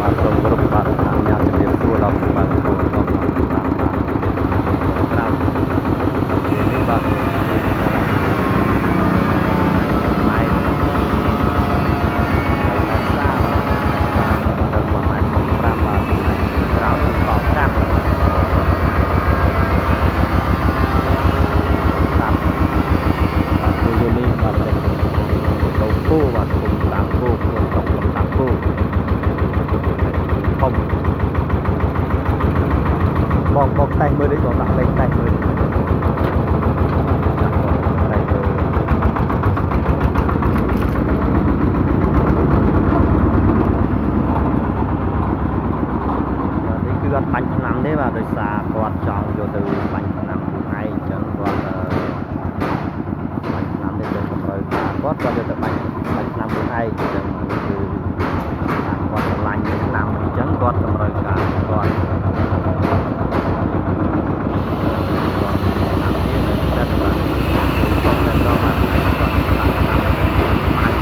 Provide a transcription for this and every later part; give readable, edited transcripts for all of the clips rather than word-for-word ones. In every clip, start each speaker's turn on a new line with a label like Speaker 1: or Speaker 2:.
Speaker 1: បាទសូមគោរពបាទអនុញ្ញាតជំរាបសួរដល់ពុកម៉ែបងប្អូនទាំងអស់តាមតាមក្រៅនេះបាទម៉ែតែសាបាទដល់1ម៉ែត្រ5បាទក្រៅត5តាមបាទគឺនេះបាទចេញទៅគោបាទគុំតាមគោក្នុងស្រុកតាមគោធំបងបងតេះមើលនេះបងដាក់លេខតេះមើលនេះដាក់បងតេះមើល បាទនេះគឺអត់បាញ់ថ្នាំទេបាទដោយសារគាត់ចង់យកទៅបាញ់ថ្នាំខ្លួនឯងអញ្ចឹងគាត់អឺបាញ់ថ្នាំទេចឹងតម្រូវការគាត់គាត់យកទៅបាញ់បាញ់ថ្នាំខ្លួនឯងអញ្ចឹងបាទនេះគឺតាមគាត់ស្រឡាញ់ថ្នាំអញ្ចឹងគាត់តម្រូវការគាត់គាត់ថ្នាំនេះនៅចិត្តបាទគាត់តែដល់បាទគាត់ដាក់ថ្នាំបាញ់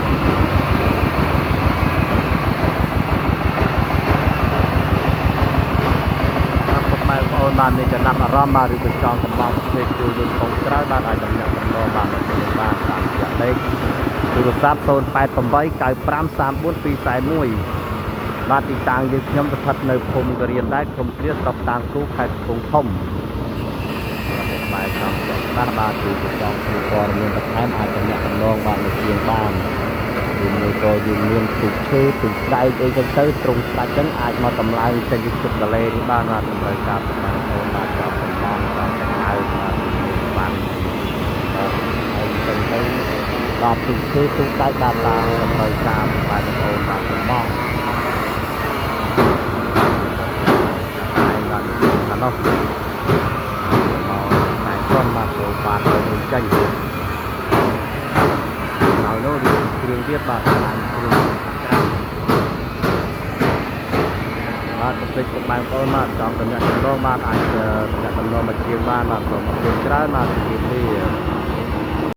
Speaker 1: បាទពុកម៉ែបងប្អូនបាទមានចំណាប់អារម្មណ៍បាទឬក៏ចង់កំងប្រភេទជួយយើងផងក្រោយបាទអាចតំណាក់តំណងបាទមកជួយបានតាមរយៈលេខទូរស័ព្ទ088 95 34 241បាទទីតាំងយើងខ្ញុំស្ថិតនៅភូមិករៀនដែរឃុំគ្រាស្រុកតាំងគូខេត្តកំពង់ធំបាទពុកម៉ែចង់ចង់ស្ដាប់បាទឬក៏ចង់ជួយព័ត៌មានបន្ថែមអាចតំណាក់តំណងបាទមកជាងបានឬមួយក៏យើងមានទូកឈើទូកដែកអីចឹងទៅទ្រង់ស្ដាច់ចឹងអាចមកតម្លើងចេញពីជប់ដលេនេះបានបាទតម្រូវការពុកម៉ែបងប្អូនបាទចង់កំងចង់កៅបាទមានបានបាទហើយចឹងទៅបាទទូកឈើទូកដែកបាទតាមតម្រូវការពុកម៉ែបងប្អូនបាទកំងហើយបាទខាងនោះមកតែក្រុមបាទចូលបាទទៅចេញហើយនោះគ្រឿងទៀតបាទឡើងគ្រឿងក្រៅ បាទកុំភ្លេចពុកម៉ែបងប្អូនបាទចង់តំណាក់តំណងបាទអាចតំណាក់តំណងមកជាងបានបាទសូមអរគុណច្រើនបាទជម្រាបលា។